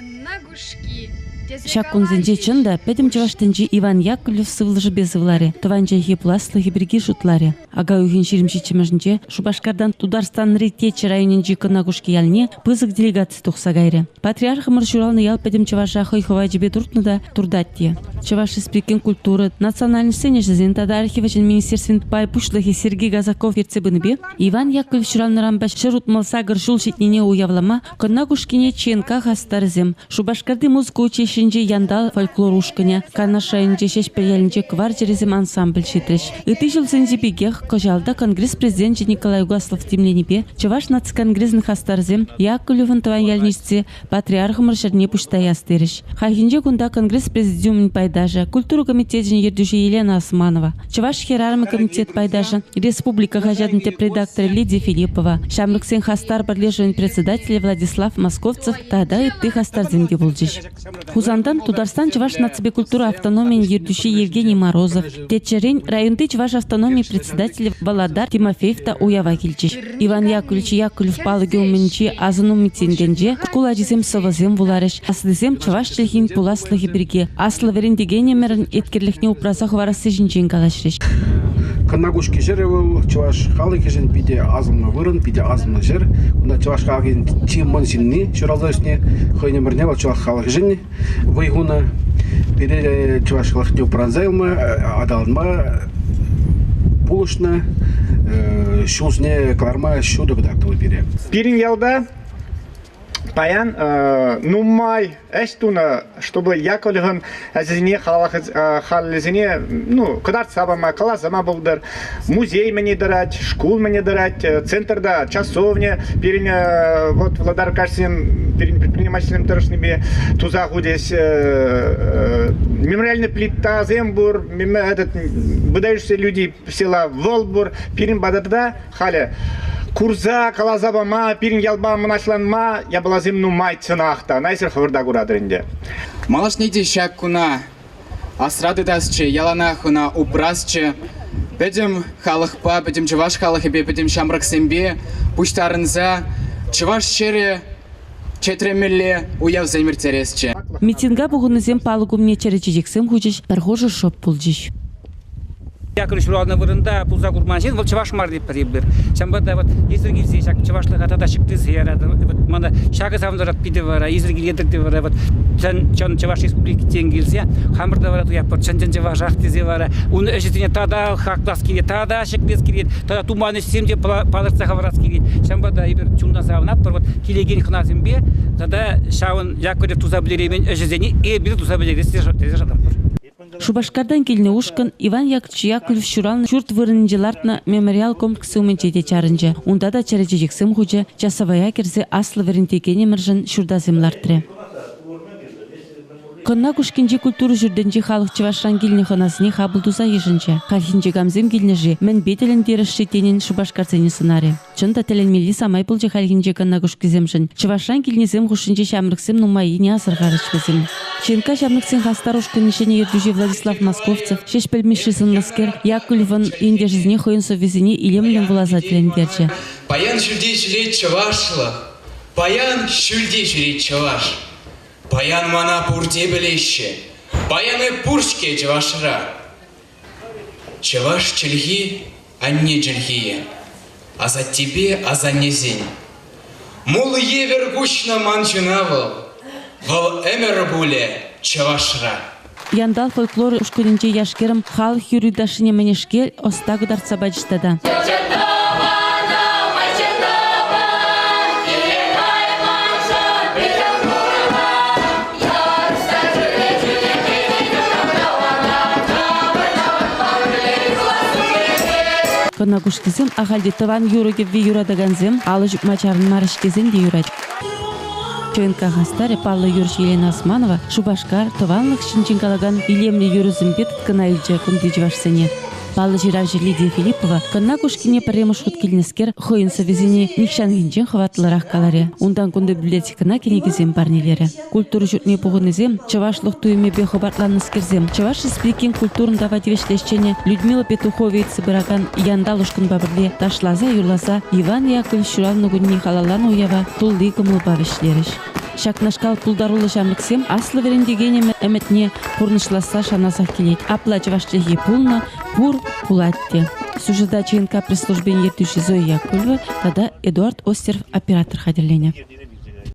Кӑнна Кушки тесе Ҫак кунсенче чӑн та пӗтӗм чӑваш тӗнчи Иван Яковлев сывлӑшӗпе сывларӗ, тӑван чӗлхе пуласлӑхӗ пирки шутларӗ. Ака уйӑхӗн 27-мӗшӗнче Шупашкартан Тутарстанри Теччӗ районӗнчи Кӑнна Кушки ялне пысӑк делегаци тухса кайрӗ. Патриархӑмӑр ҫуралнӑ ял пӗтӗм чӑваша хӑй хӑвачӗпе туртнӑ та туртать те. Чӑваш Республикин культура, национальноҫсен ӗҫӗсен тата архив ӗҫӗн министерствин пай пуҫлӑхӗ Сергей Казаков ертсе пынипе Иван Яковлев ҫуралнӑранпа 168 ҫул ҫитнине уявлама Кӑнна Кушкине ЧНК хастарӗсем, Шупашкарти музыка училищинчи Янтал фольклор ушкӑнӗ, Канаш районӗнчи Ҫеҫпӗл ялӗнчи Кӑвар чӗресем ансамбль ҫитрӗҫ. Ытти ҫулсенчи пекех кӑҫал та Конгресс президенчӗ Николай Угаслов тимленипе Чӑваш наци конгресӗн хастарӗсем Яковлевӑн тӑван ялне ҫитсе Патриархӑмӑр ҫӗрне пуҫ таяс терӗҫ. Хальхинче кунта Конгресс президиумӗн пайташӗ, культура комитечӗн ертӳҫи Елена Османова, Чӑваш хӗрарӑмӗ комитет пайташӗ, республика хаҫатӑн тӗп редакторӗ Лидия Филиппова, ҫамрӑксен хастар пӗрлешӗвӗн председателӗ Владислав Московцев тата ытти хастарсем те пулчӗҫ. Хусантан Тутарстан Чӑваш наципе культура автономийӗн ертӳҫи Евгений Морозов, Теччӗрен районти Чӑваш автономи председателӗ Володар Тимофеев та уява килчӗҫ. Иван Яковлевич Яковлев палӑкӗ умӗнчи асӑну митингӗнче шкул ачисем сӑвӑсем вуларӗҫ, аслисем чӑваш чӗлхин пуласлӑхӗ пирки, аслӑ вӗрентекенӗмӗрӗн еткерлӗхне упраса хӑварасси ҫинчен калаҫрӗҫ. Кӑнна Кушки ҫӗрӗ вӑл чӑваш халӑхӗшӗн питӗ асӑннӑ вырӑн, питӗ асӑннӑ ҫӗр. Кунта чӑваш халӑхӗн чи мӑн ҫынни ҫуралса ӳснӗ. Хӑйӗн ӗмӗрне вӑл чӑваш халӑхӗшӗн вӑй хунӑ. Пире чӑваш халӑхне упранса юлма, аталанма пулӑшнӑ, ҫул ҫине кӑларма ҫутӑ кӑтартнӑ пире. Пирӗн ялта паян нумай ӗҫ тунӑ, чтобы Яковлевӑн ӗҫӗсене халӗсене ну, кӑтартса пама, каласа пама пултӑр. Музей мӗне тӑрать, шкул мӗне тӑрать, центрта часовня пирӗн вот Владаркашсем, пирӗн предпринимательсем тӑрӑшнипе туса хутӗҫ. Мемориальный плитасем пур, этот, выдающиеся люди села вӑл пур. Пирӗн патӑрта халӗ курса каласа пама, пирӗн ялпа мӑнаҫланма япаласем нумай чӑнах та. Ӑна эсир хӑвӑр та куратӑр ӗнтӗ. Малашне те ҫак куна асра тытасчӗ, яланах ӑна упрасчӗ. Пӗтӗм халӑхпа, пӗтӗм чӑваш халӑхӗпе, пӗтӗм ҫамрӑксемпе пуҫтарӑнса чӑваш ҫӗрӗ чӗтремелле уявсем ирттересчӗ. Митинга пухӑннисем палӑк умне чӗрӗ чечексем хучӗҫ, пӗр хушӑ шӑп пулчӗҫ. Яков ҫуралнӑ вырӑнта пулса курман ҫын вӑл чӑваш мар тетпӗр эпир. Ҫавӑнпа та вот эсир килсе ҫак чӑвашлӑха тата ҫӗклесе яратӑр. Вот мана ҫакӑ савӑнтарать питӗ вара, эсир килетӗр те вара вот чӑн, чӑн Чӑваш Республикинчен килсе хамӑр та вара туятпӑр чӑн-чӑн чӑвашах тесе вара ун ӗҫӗсене тата хаклас килет, тата ҫӗклес килет, тата туман ӗҫсем те палӑртса хӑварас килет. Ҫавӑнпа та эпир чунтан савӑнатпӑр вот килекен хӑнасемпе тата ҫавӑн Яковлев туса пӗтереймен ӗҫӗсене эпир туса пӗтерес тесе шанатпӑр. Шупашкартан килнӗ ушкӑн Иван Яковлев ҫуралнӑ ҫурт вырӑнӗнче лартнӑ мемориал комплексӗ умӗнче те чарӑнчӗ. Унта та чӗрӗ чечексем хучӗ, часавая кӗрсе аслӑ вӗрентекенӗмӗршӗн ҫуртасем лартрӗ. Кӑнна Кушкинчи культура ҫуртӗнчи халӑх чӑвашран килнӗ хӑнасене хапӑл туса йышӑнчӗ. Хальхинче камсем килнӗ-ши, мӗнпе тӗлӗнтерӗш-ши тенӗн Шупашкарсене сӑнарӗ. Чӑн та, тӗлӗнмелли самай пулчӗ хальхинче Кӑнна Кушкисемшӗн. Чӑвашран килнисем хушшинче ҫамрӑксем нумаййине асӑрхарӗҫ вӗсем. ЧНК ҫамрӑксен хастар ушкӑнӗн ҫӗнӗ ертӳҫи Владислав Московцев, Ҫеҫпӗл Мишши сӑнлӑскер, Яковлевӑн ентешӗсене хӑйӗн сӑввисене илемлӗн вуласа тӗлӗнтерчӗ. Паян ҫӳлте ҫӳрет чӑвашлӑх, паян ҫӳлте ҫӳрет чӑваш. Паян мана пурте пӗлеҫҫӗ, паян эп пур-ҫке чӑвашра. Чӑваш чӗлхи анне чӗлхийӗ, асаттепе асаннесен. Мул евӗр куҫнӑ ман чуна вӑл, вӑл ӗмӗр пулӗ чӑвашра. Янтал фольклор ушкӑнӗнче яш-кӗрӗм халӑх юрри-ташшине мӗнешкел ӑста кӑтартса пачӗҫ тата. Кӑна кушкисем ахаль те тӑван юрӑ-кӗвве юратакансем алӑ ҫупма чарӑнмарӗҫ тесен те юрать. ЧНК хастарӗ паллӑ юрӑҫ Елена Османова Шупашкар тӑванлӑх ҫинчен калакан илемлӗ юрӑсемпе тыткӑна илчӗ кунти чӑвашсене. Паллӑ ҫыравҫӑ Лидия Филиппова Кӑнна Кушкине пӗрремӗш хут килнӗскер хӑйӗн сӑввисене нихҫанхинчен хӑватлӑрах каларӗ. Унтан кунти библиотекӑна кӗнекесем парнелерӗ. Культура ҫуртне пухӑннисем чӑвашлӑх туйӑмӗпе хӑпартланнӑскерсем Чӑваш Республикин культурӑн тава тивӗҫлӗ ӗҫченӗ Людмила Петухова ертсе пыракан Янтал ушкӑнпа пӗрле ташласа-юрласа Иван Яковлев ҫуралнӑ кунне халалланӑ уява тулли кӑмӑлпа вӗҫлерӗҫ. Ҫакнашкал пултаруллӑ ҫамрӑксем аслӑ вӗрентекенӗм ӗмӗтне пурнӑҫласса шанасах килет. Апла чӑваш чӗлхи пулнӑ, пур, пулать те. Сюжета ЧНК пресс-службин ертӳҫи Зоя Яковлева тата Эдуард Остеров оператор хатӗрленӗ.